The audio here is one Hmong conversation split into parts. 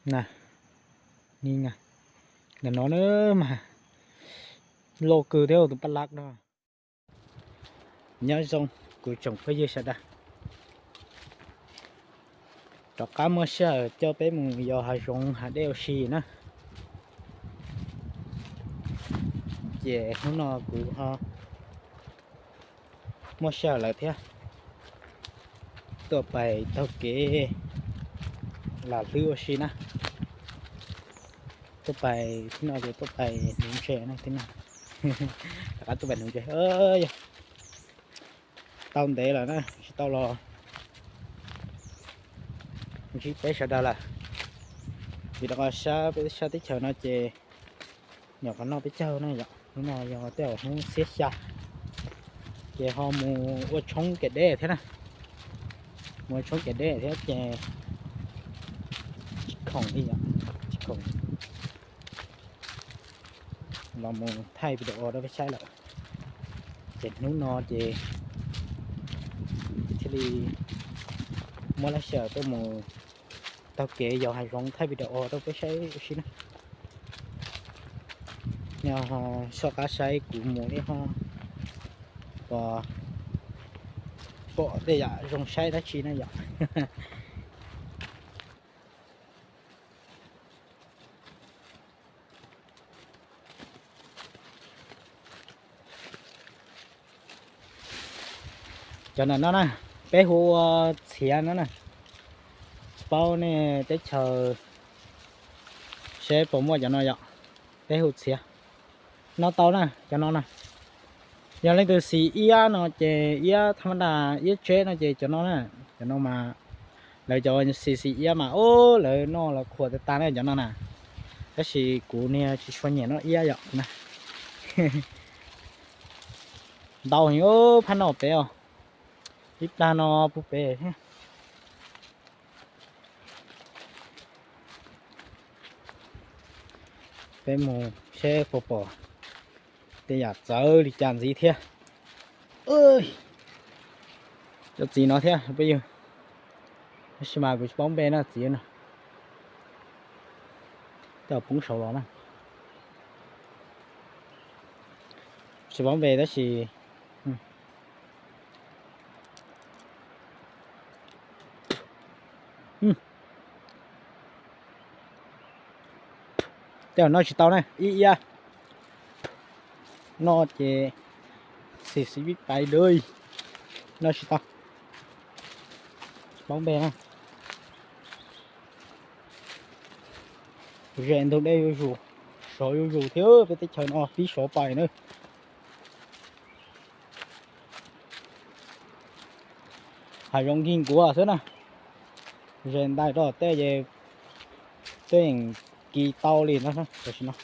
Na, ni na, ntawm no na mas loj kawg thiab tus paj lab no. Nyob zoo kuv tsoom phooj ywg sawv daws, rov qab muaj sij hawm coj peb mus yos hav zoov hav dej ua si na. Ces hnub no kuv ho muaj sij hawm lawm thiab, tuaj pais taug kev lam hlwb ua si na. Tuaj pais no ces tuaj pais hnuv ntses na, rov qab tuaj pais hnuv ntses. Yog tau ntev lawm na, tsis tau los ntsib peb sawv daws lawm. Vim rau qhov sab peb sab teb chaws no ces nyuam qhuav noj peb caug na yom, hnub no yog tej zaum hnub xiab xya, ces ho mus ua tshoob kev deb thiab na, mus ua tshoob kev deb thiab ces tsis khoom li, tsis khoom los mus thaij video rau peb saib lawm. Ces hnub no ces thiaj li muab lub sij hawm tuaj mus taug kev yos hav zoov thaij video rau peb saib ua si na. Nyob soj qab saib kuv mus ib ho pom tej yam zoo saib dab tsi na yom. Cov ntawm no na, peb hu ua txhiav no na. Tsis paub nej teb chaws seb puas muaj cov no yom. Peb hu txhiav. Noj tau na cov no na. Yog leej twg xis iab no ces iab thaj mab ntaj iab tseb no ces cov no na. Cov no mas lawv cov xis xis iab mas ub lawv noj los khuam tas tas na cov no na. Tab sis kuv niag tsis tshua nyiam noj iab yom na. Ntau heev phab noj pem os. Ib plag no puag pem thiab. Peb mus seb puas pom tej yam txawv li cas ntxiv thiab. Cov txiv no thiab peb yug, tab sis mas kuv tsis paub npe na txiv no. Tej poob saud los na. Tsis paub npe tab sis tej no noj tsis tau na ib iab. Noj ces xis xis vib pais lawm, noj tsis tau. Tsis paub npe na. Ze ntug dej yuav zus, sov yuav zus thiab peb teb chaws no pib sov pais na. Hav zoov nkig nkuav xwb na. Ze ntais rau tej ces twb yeej kis tau li ntag tam sim no. Tam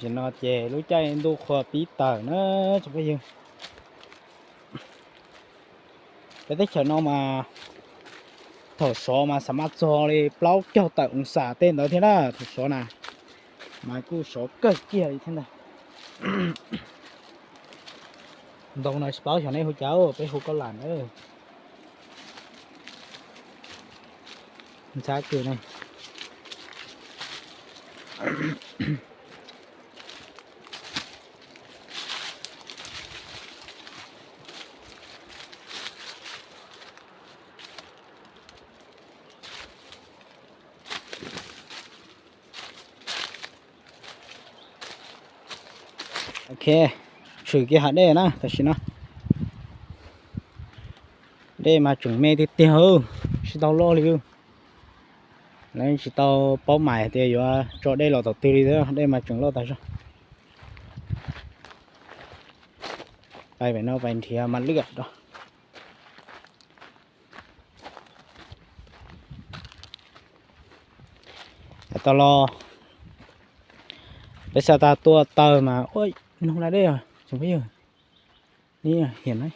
sim no ces lub caij ntuj qhua pib tawm na tsoom phooj ywg. Peb teb chaws no mas thaum sov mas xam maj txog li plaub caug tawm oo xam tej ntawd thiab na thaum sov na, mas kuj sov kawg kiag li thiab ntag. Ntoo no tsis paub xyov nej hu cas, peb hu koj lam na. Ntxhab kws ne. Ok, tshwm kiag hav dej na tam sim no. Dej mas tseem me tiag tiag, tsis tau loj li. Lawv tsis tau paub mais tias yuav tso dej los tom twg li, dej mas tseem loj tas zog. Pais pem no pais nrhiav mas lwj rau. Tau los peb xa tag tuaj taw mas ua noog da dej tsoom phooj ywg. Ni hiam na.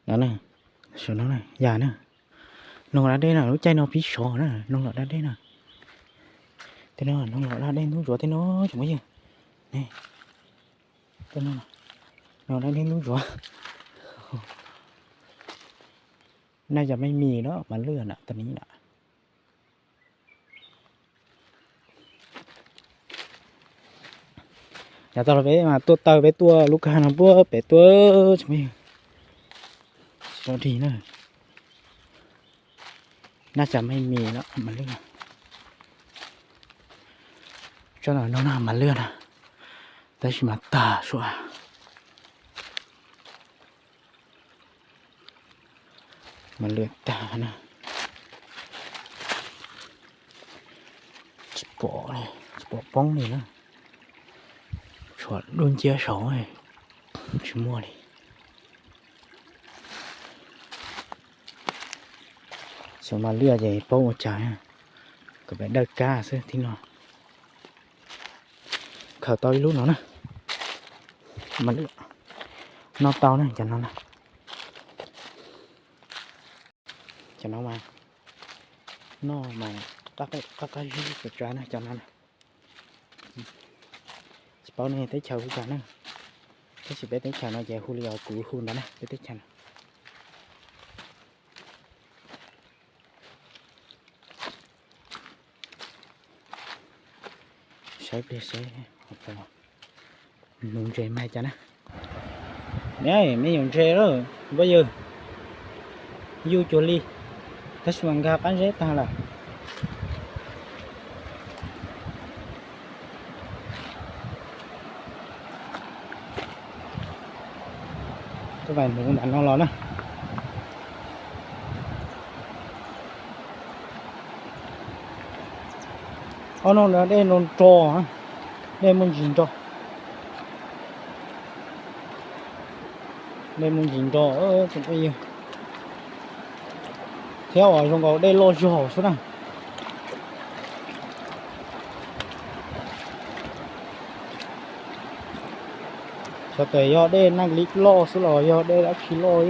No, no, yam na. Noog da dej no lub caij no pib sov na, noog los da dej na. Tej no noog los da dej ntub ntsuav tej no tsoom phooj ywg. Tej no, noog da dej ntub ntsuav. น่าจะไม่มีแล้ว มาเลื่อนอ่ะ ตอนนี้น่ะ Yav tag los peb mas tuaj taw, peb tuaj lub kag no puag pem tuaj, tsis, tsis tau dig na. Nab xyav me mis lawm mas lwj, tsob ntawm no no mas lwj na, tab sis mas tag sua. Mas lwj tag na. Tsis pom li, tsis pom poob li na. Tshuav dub nciab saud, tsis muaj li. Xyov mas liaj ces paub ua cas, kom peb dawj kab xwb thiab no. Khaws tau ib lub no na. Mas noj tau na cov no na. Cov no mas noj mas qab qab zib tsav tsav na cov no na. Tsis paub nej teb chaws hu cas na, tab sis peb teb chaws no ces hu li uas kuv hu ntawd na, peb teb chaws no. Saib pliag seb hnuv ntses mas cas na. Neb, me nyuam ntses lawm, pab yawg, yuj cuag li, tab sis mas nkag qab zeb tag lawm. Tuaj vais hnuv ntawm no los na. Ob no dej no nro, dej muaj ntsis nro. Dej muaj ntsis nro, thiab uas zoo nkaus dej loj zog xwb na. Xyov tes yog dej Naj Lis loj xwb los yog dej dab tsi loj.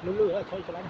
Lwj lwj, txhob tso lawm.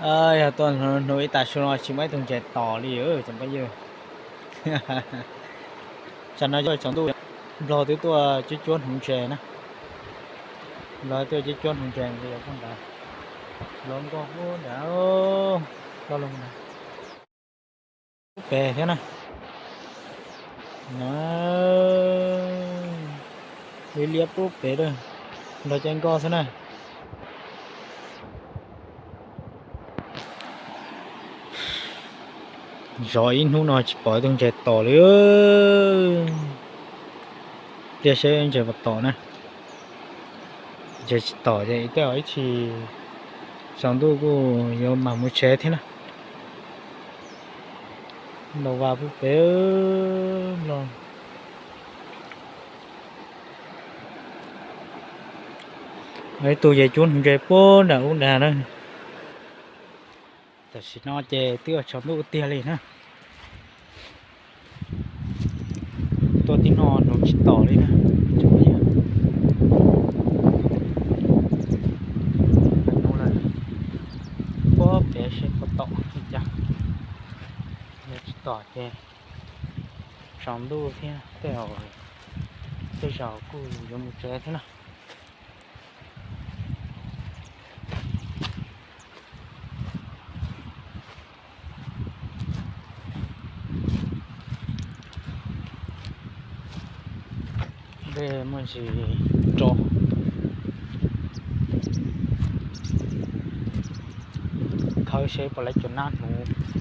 Yog tuaj hnub ib tag su no tsis muaj ib tug ntses tos li os cov phooj ywg. Tsam no yog tsaus ntuj, nplog twb tuaj cuab cuab hnuv ntses na. Nplog tuaj cuab cuab hnuv ntses, nplog nkoj puag nram, nplog lug pem thiab na. Liab liab puag pem lawm, nplog caij nkoj xwb na. Zov ib hnub no tsis pom ib tug ntses tom li. Pliag seb ntses puas tom na. Ntses tsis tom ces tej zaum ib chim tsaus ntuj kuj yuav mam mus tsev thiab na. Ntaus vas puag pem los. Ib tug ces cuab hnuv ntses puag nram ub nrad na. Tam sim no ces twb tsaus ntuj tiag li na. Tuaj tib no hnuv tsis tom li na. Puag pem seb puas tom li cas. Yog tsis tom ces tsaus ntuj thiab tej zaum, tej zaum kuj yuav mus tsev thiab na. Dej muaj ntsis rov, khawb seb puas laiv cov nab hnuv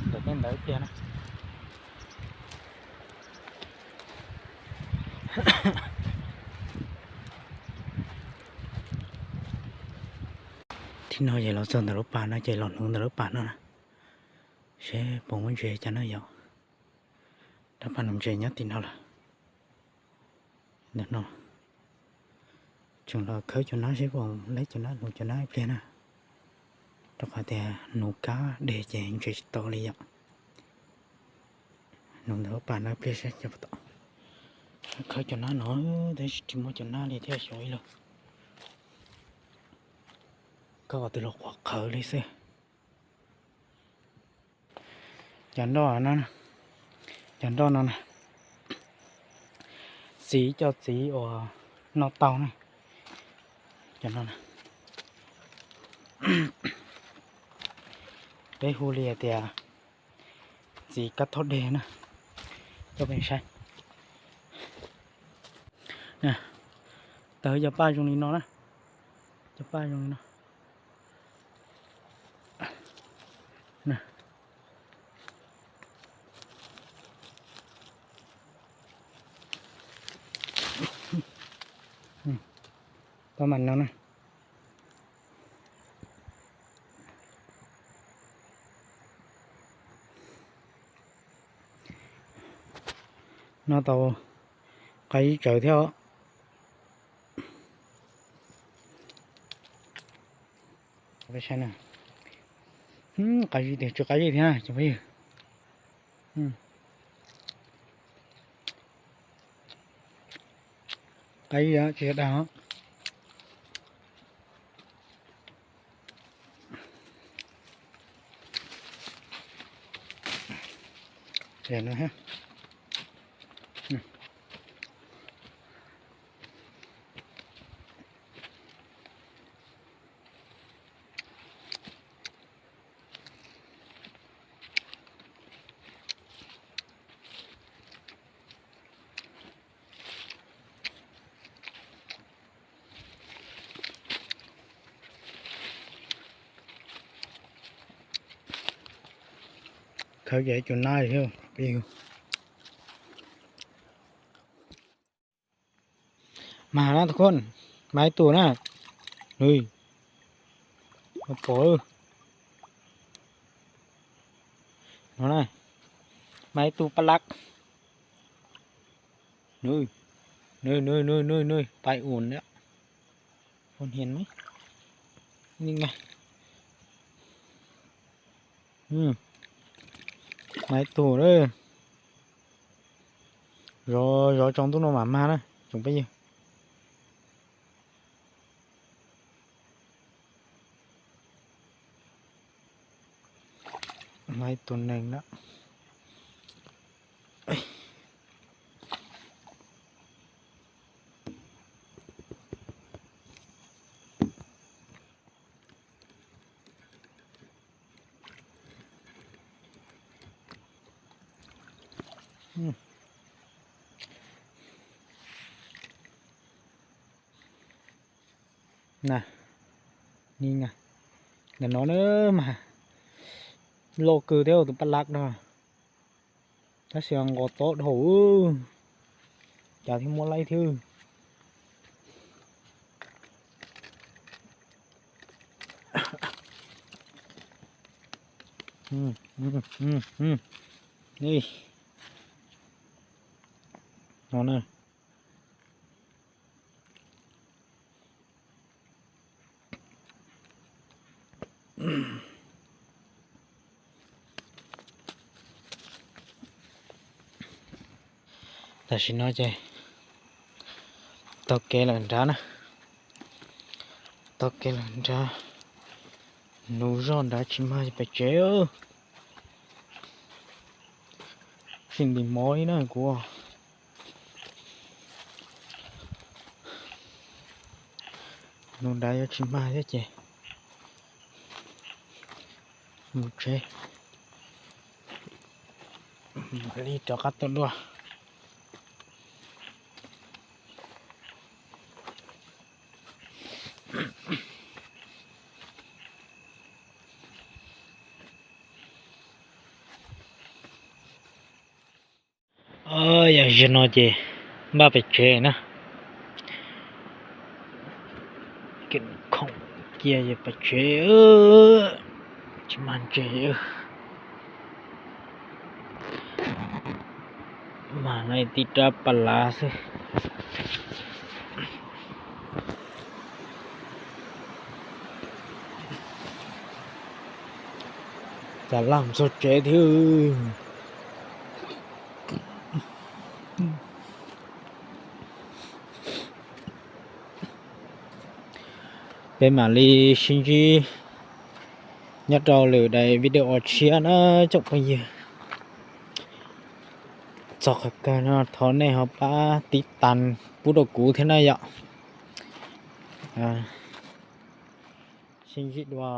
ntawm tej ntawd ib pliag na. Thib no ces los txog ntawm lub pas no ces los hnuv ntawm lub pas no na, seb puas muaj ntses cas no yom. Rab phaj hnuv ntses nyob tim no lawm. Ntawm no tseem los khawb cov nab seb puas laiv cov nab hnuv cov nab ib pliag na, rau qhov tias hnuv kab dej ces ntses tsis tau li yom. Hnuv ntawm lub pas no ib pliag seb puas tom. Khawb cov nab no tab sis tsis muaj cov nab li thiaj xyov ib lug. Khawb qhov twg los qhuav qhawv li xwb. Cov nroj no, cov nroj no na, txiv cov txiv uas noj tau na, cov no na, peb hu li hais tias txiv kab thob deg na, coj peb saib. Tawg cov paj zoo li no na, cov paj zoo li no. Tau mas no na. No tau qab zib tsawv thiab. Qab zib tiag, tsw qab zib thiab na cov phooj ywg. Qab zib tsis dag os. Khawb ces cua nab thiab. Mas na tus koj, mas ib tug na. Pom, no na, mas ib tug paj lab. Nws, nws, nws, nws, nws, nws, pais ua na. Phooj ywg, mas ib tug lawm. Zov, zov tsaus ntuj no mam mag na tsoom phooj ywg. Ib tug neeg na. Na, ni na, ntawm no na mas loj kawg thiab tus paj lab no. Tab sis nqos tob dhau, cas thiaj muab laib thiab. No na. Tam sim no ces taug kev lawm nrad na, taug kev lawm nrad, nuv zog nrad tsis mag pem tsev. Tsis ntim mov li na kuv. Nuv nrad yuav tsis mag thiab ces mus tsev, mam li rov qab tuaj dua. Yog zaum no ces npaj pem tsev na. Khoom cia pem tsev, tsis mag ntses. Mag no tib rab pas lav xwb. Cas laj mus txog tsev thiab. Peb mam li sib ntsib nyob rau lwm daim video tshiab na tsoom phooj ywg. Txog qhov kawg no thov nej ho pab tiv tas pub rau kuv thiab na yom. Sib ntsib dua.